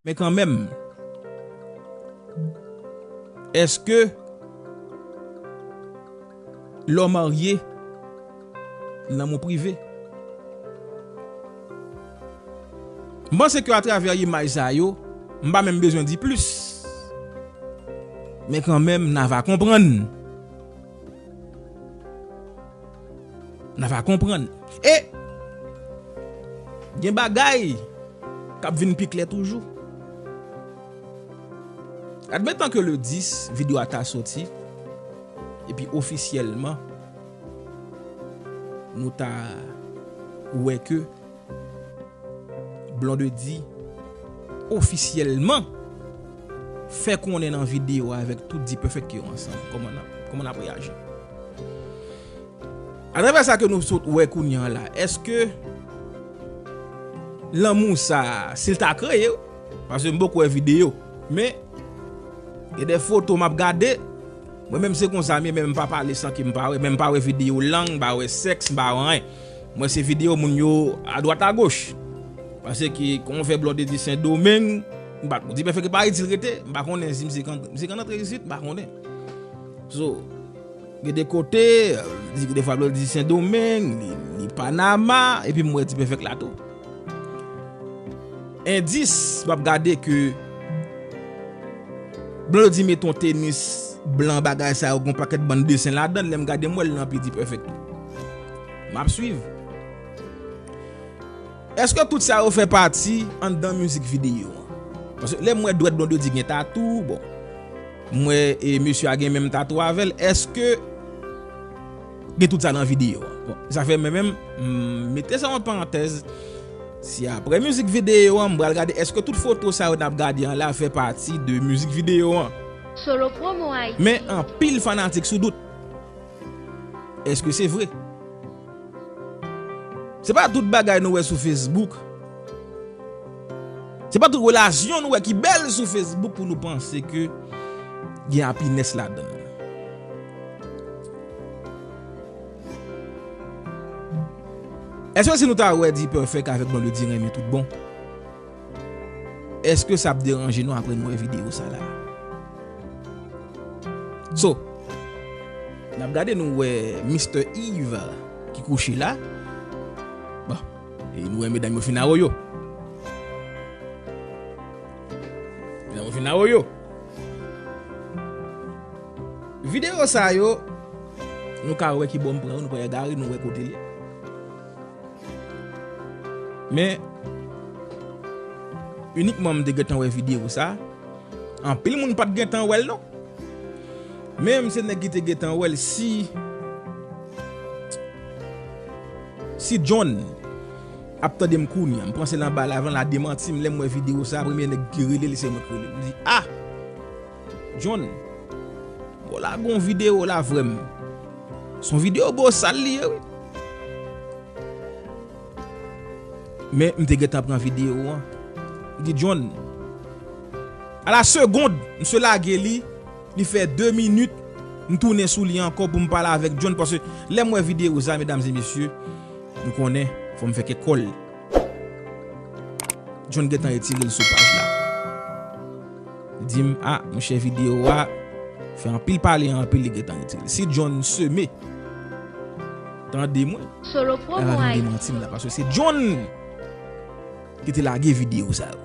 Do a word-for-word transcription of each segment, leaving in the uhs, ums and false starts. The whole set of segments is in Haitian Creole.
Men kanmenm, èske lè w marye, lanmou prive? M panse ke atravè imaj sa yo, m pa menm bezwen di plis. Men kanmenm, n a va konprann. N a va konprann. E gen bagay k ap vin pi klè toujou. Admetan ke le dis, videyo a ta soti, epi ofisyèlman, nou ta wè ke Blondedy ofisyèlman fè konnen nan videyo a avèk tout D-Perfect ke yo ansanm. Kòman n ap, kòman n ap reyaji? Atravè sa ke nou sot wè kounye a la, èske lanmou sa, si l ta kreye, wi, paske m poko wè videyo, men gen de foto m ap gade, mwen menm se konsa m ye, men m pa pale san ke m pa wè, men m pa wè videyo lang, m pa wè sèks, m pa wè anyen. Mwen se videyo moun yo adwat agoch. Paske kòman fè Blondedy Sendomeng, m pa, D-Perfect pa Ayiti l rete, m pa konnen si misye ka, misye ka antre isit, m pa konnen. So, gen de kote, li di, de fwa Blondedy Sendomeng, li, li Panama, epi m wè D-Perfect la tou. Endis, m ap gade ke Blondedy met yon tenis blan, bagay sa yo, gon pakèt bann desen ladan l, lè m gade m wè l nan pye D-Perfect tou. M ap swiv. Èske tout sa yo fè pati anndan mizik videyo an? Paske lè m wè dwèt Blondedy gen tatou, bon, m wè, e, mesye a gen menm tatou avè l, èske gen tout sa nan videyo an? Bon, sa fè mwen menm, m mete sa an parantèz. Si apre mizik videyo an, m pral gade èske tout foto sa yo n ap gade an la fè pati de mizik videyo an. Solo Promo Haïti. Men anpil fanatik sou dout. Èske se vre? Se pa tout bagay nou wè sou Facebook. Se pa tout relasyon nou wè ki bèl sou Facebook pou nou panse ke gen apinès ladan l. Èske si nou ta wè D-Perfect avèk Blondedy renmen tout bon? Èske sa ap deranje nou apre nou wè videyo sa la? So, n ap gade, nou wè Mister Eve ki kouche la. Bon, e nou wè medam yo fin awoyo. Medam yo fin awoyo. Videyo sa yo, nou ka wè ki bò m pran yo, nou pran egare, nou wè kote l ye. Men, inikman m te gentan wè videyo sa, anpil moun pa t gentan wè l non. Men m se nèg ki te gentan wè l, si, si John ap tande m kounye a, m panse l anba la, avan l a demanti m, lè m wè videyo sa, premye nèg ki rele l, se mwen k rele l. M di, ah! John, bon, lage yon videyo la frè m. Se yon videyo bosal li ye, wi. Men m te gentan pran videyo an. M di, John, a la segonn, misye lage li, li fè de minit, m tounen sou li ankò pou m pale avèk John, paske lè m wè videyo sa, medam e mesye, nou konnen, fò m fè kèk kòl. John gentan retire l sou paj la. Li di m, ah, monchè, videyo a fè anpil pale, anpil, li gentan retire l. Si John seme, tande mwen. Solo Promo Haïti. Demanti m la, paske se John ki te lage videyo sa yo.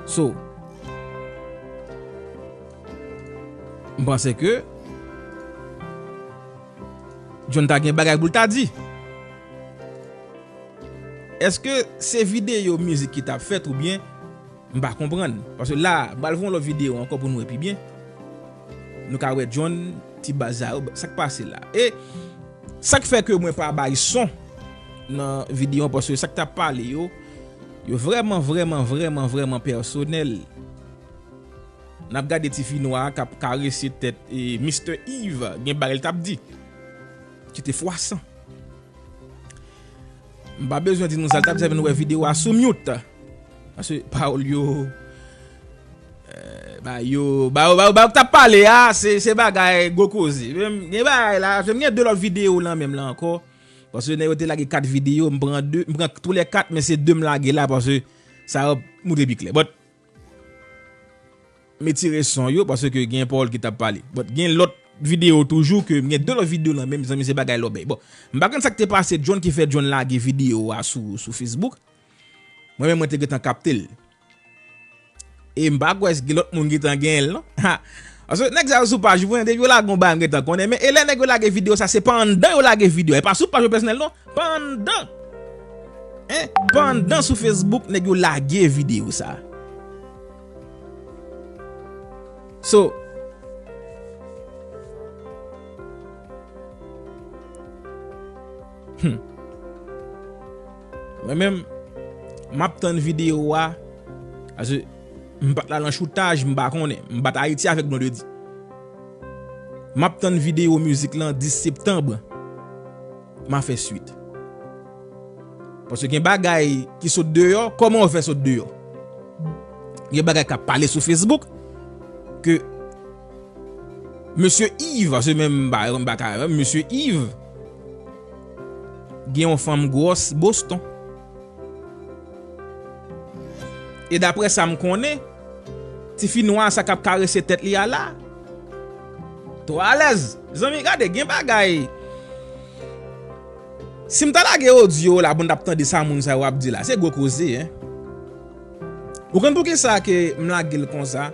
So, m panse ke John ta gen bagay pou l ta di. Èske se videyo mizik ki t ap fèt oubyen m pa konprann? Paske la, m pral fè yon lòt videyo ankò pou nou wè pi byen. Nou ka wè John, ti baz sa yo, sa k pase la. E sa k fè ke mwen pa bay son nan videyo an, paske sa k t ap pale yo, yo vrèman, vrèman, vrèman, vrèman pèsonèl. N ap gade ti fi nwa a k ap karese tèt, e, Mister Eve, gen bagay l t ap di ki te fwasan. M pa bezwen di nou sa l t ap di, sa fè nou wè videyo a sou mute. Paske pawòl yo, eh, Ba yo, ba yo, ba yo, ba yo k t ap pale a, se, se bagay gwo koze. Men, gen bagay la, se m gen de lòt videyo lan menm la ankò. Paske nèg yo te lage kat videyo, m pran de, m pran tou lè kat, men se de m lage la, paske sa yo moutre pi klè. But, m retire son yo, paske gen Paul ki t ap pale. But, gen lòt videyo toujou, ke m gen de lòt videyo lan menm, zanmi, se bagay lòbèy. Bon, m pa konn sa k te pase John ki fè John lage videyo a sou, sou Facebook. Mwen menm, mwen te gentan kapte l. E m pa kwè si gen lòt moun gentan genyen l, non. Ha! Paske nèg sa yo sou paj, mwen, depi yo lage yon bagay, m gentan konnen. Men, e lè nèg yo lage videyo sa, se pa anndan yo lage videyo. E pa sou paj yo pèsonèl, non. Pa anndan. Hein? Pa anndan sou Facebook, nèg yo lage videyo sa. So, hmm. Mwen menm, m ap tann videyo a. Paske m pa t la nan choutaj, m pa konnen. M pa t Ayiti avèk Blondedy. M ap tann videyo mizik lan dis septanm. M a fè swit. Paske gen bagay ki sot deyò, kòman yo fè sot deyò? Gen bagay k ap pale sou Facebook ke Mesye Yves, se menm ba, ba ka, Mesye Yves gen yon fanm gwòs Boston. E daprè sa m konnen, tifi nwa sa k ap karese tèt li a la, twò alèz. Zanmi, gade, gen bagay. Si m ta lage odyo la pou n t ap tande sa moun sa yo ap di la, se gwo koze, en. Ou konn poukisa ke m lage l konsa?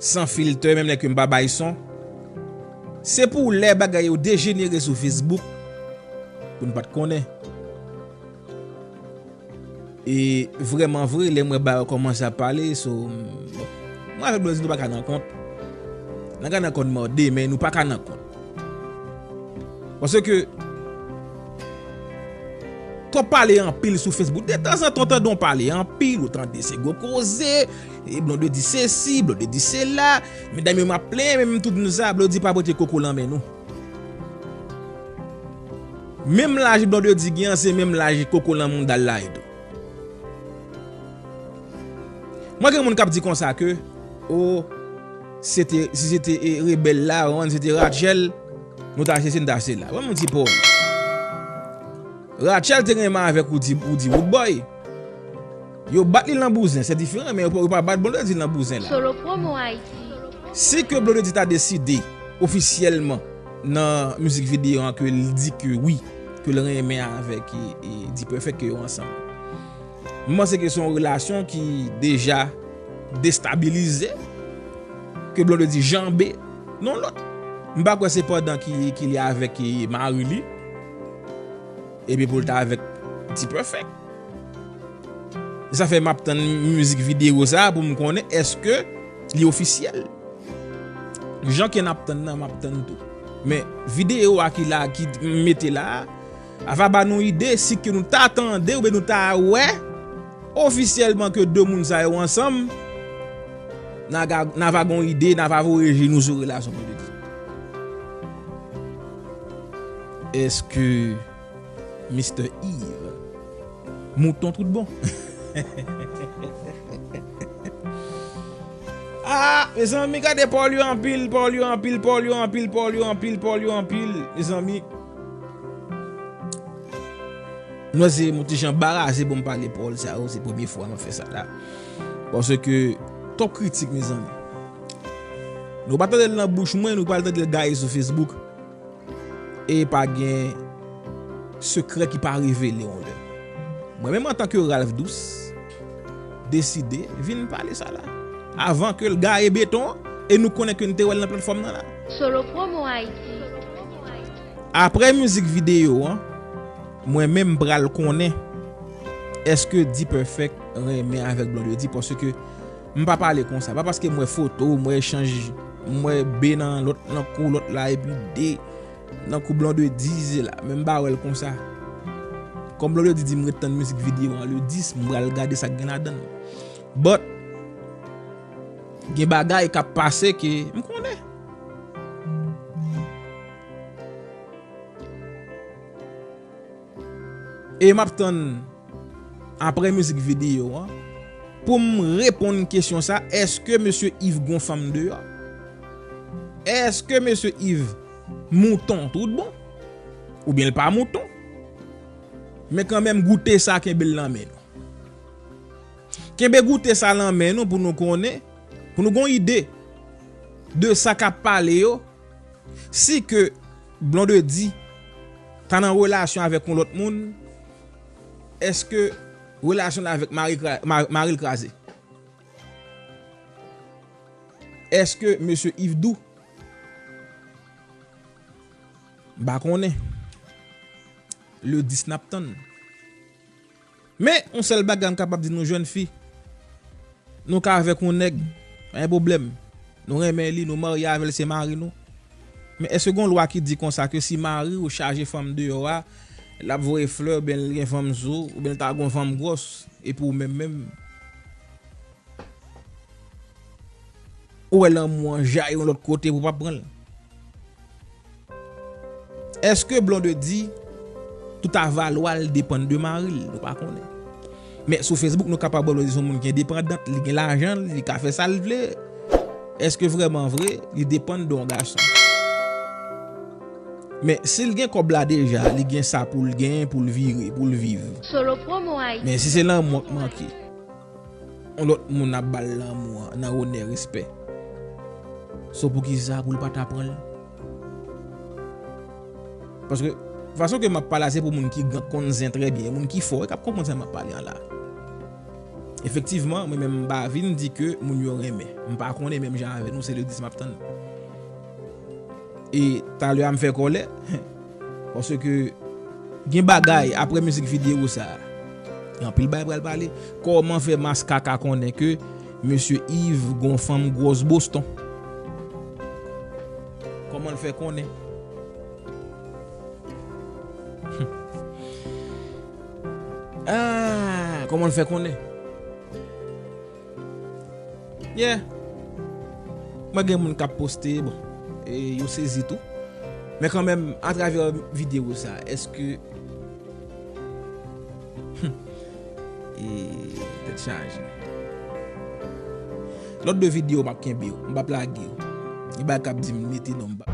San filtè, menm lè ke m pa bay son. Se pou lè bagay yo dejenere sou Facebook, pou n pa t konnen. E vrèman vre, lè m wè bagay yo kòmanse ap pale, so, m, bon. Mwen avèk Blondedy, nou pa ka nan kont. N a ka nan kont mòde, men nou pa ka nan kont. Paske, twòp pale anpil sou Facebook. De tanzantan, w tande yon pale anpil, ou tande se gwo koze, e Blondedy sesi, Blondedy sela, medam yo m ap plenyen, men menm tout moun sa, Blondedy pa pote koko lan men nou. Menm laj Blondedy gen an, se menm laj koko lan mouda l la ye tou. Mwen gen moun k ap di konsa ke, o, se te, si se te, e, rebèl la, ou konprann, se te Rachel, nou ta sesi, nou ta sela. Ban m di Paul. Rachel te renmen avèk Roody, Roody Roodboy. Yo bat li nan bouzen, se diferan, men yo pa, yo pa bat Blondedy nan bouzen la. Solo Promo Haïti. Si ke Blondedy ta deside ofisyèlman nan mizik videyo an ke l di ke wi, ke l renmen avèk, e, e, D-Perfect, ke yo ansanm. M panse ke se yon relasyon ki deja destabilize, ke Blondedy janbe nan lòt. M pa kwè se pandan ki, ki li avèk, e, mari li, epi pou l ta avèk D-Perfect. E sa fè m ap tann mizik videyo sa pou m konnen èske li ofisyèl. Jan ke n ap tann nan, m ap tann tou. Men videyo a ki la, ki m mete la a, a va ba nou ide si ke nou ta tande oubyen nou ta wè ofisyèlman ke de moun sa yo ansanm, n a ga, n a va gon ide, n a va voye je nou sou relasyon Blondedy. Èske Mister Yves mouton tout bon? Ah, mezanmi, gade Paul yo anpil, Paul yo anpil, Paul yo anpil, Paul yo anpil, Paul yo anpil, mezanmi. Mwen se yon ti jan baraze pou m pale Paul sa yo, se premye fwa m ap fè sa la. Paske twòp kritik, mezanmi. Nou pa tande l nan bouch mwen, nou pral tande l gaye sou Facebook. E pa gen sekrè ki pa revele yon lè. Mwen menm antanke Ralph Douce, deside vin pale sa la. Avan ke l gaye beton an, e nou konnen ke n te wè l nan platfòm nan la. Solo Promo Haïti. Apre mizik videyo an, mwen menm pral konnen èske D-Perfect renmen avèk Blondedy, paske m pa pale konsa. Pa paske m wè foto, m wè echanj, m wè B nan lòt, nan kou lòt la, epi D nan kou Blondedy se la. Men m pa wè l konsa. Kòm Blondedy di m ret tann mizik videyo an le dis, m pral gade sa k gen ladan l. But, gen bagay k ap pase ke m konnen. E m ap tann apre mizik videyo an, pou m reponn kesyon sa, èske mesye Yves gon fanm deyò? Èske mesye Yves mouton tout bon? Oubyen l pa mouton? Men kanmenm, goute sa, kenbe l nan men nou. Kenbe goute sa nan men nou pou nou konnen, pou nou gon ide de sa k ap pale yo. Si ke Blondedy ta nan relasyon avèk yon lòt moun, èske relasyon l avèk mari kra-, ma-, mari l kraze? Èske mesye Yves dou? M pa konnen. Le dis n ap tann. Men, yon sèl bagay m kapab di nou, jèn fi, nou ka avèk yon nèg, pa gen pwoblèm. Nou renmen li, nou marye avè l, se mari nou. Men èske gon lwa ki di konsa ke si mari w chaje fanm deyò a, l ap voye flè, oubyen l gen fanm sou, oubyen l ta gon fanm gwòs, epi w menm menm, ou wè lanmou an jayi yon lòt kote pou w pa pran l? Èske Blondedy, tout avalwa l depann de mari l? Nou pa konnen. Men sou Facebook, nou kapab wè Blondedy se yon moun ki endepandant, li gen lajan l, li ka fè sa l vle. Èske vrèman vre, li depann de yon gason? Men si l gen kòb la deja, li gen sa pou l gen, pou l vire, pou l viv. Solo Promo Haïti. Men si se lanmou an k manke, yon lòt moun ap ba l lanmou an nan onè, respè. So, poukisa pou l pa ta pran l? Paske fason ke m ap pale a, se pou moun ki gen, konn zen trè byen, moun ki fò, e k ap konprann sa m ap pale an la. Efektivman, mwen menm, m pa vin di ke moun yo renmen. M pa konnen, menm jan avè nou, se le dis m ap tann. E talè a m fè kòlè, paske gen bagay, apre mizik videyo sa, gen anpil bagay pral pale. Kòman fè Maska ka konnen ke mesye Yves gon fanm gwòs Boston? Kòman l fè konnen? Ah, kòman l fè konnen? Yeah. Mwen gen moun k ap poste, bon, e yo sezi tou. Men kanmenm, atravè videyo sa, èske, e, tèt chaje. Lòt de videyo, m ap kenbe w, m p ap lage w. Gen bagay k ap di m mete non m pa.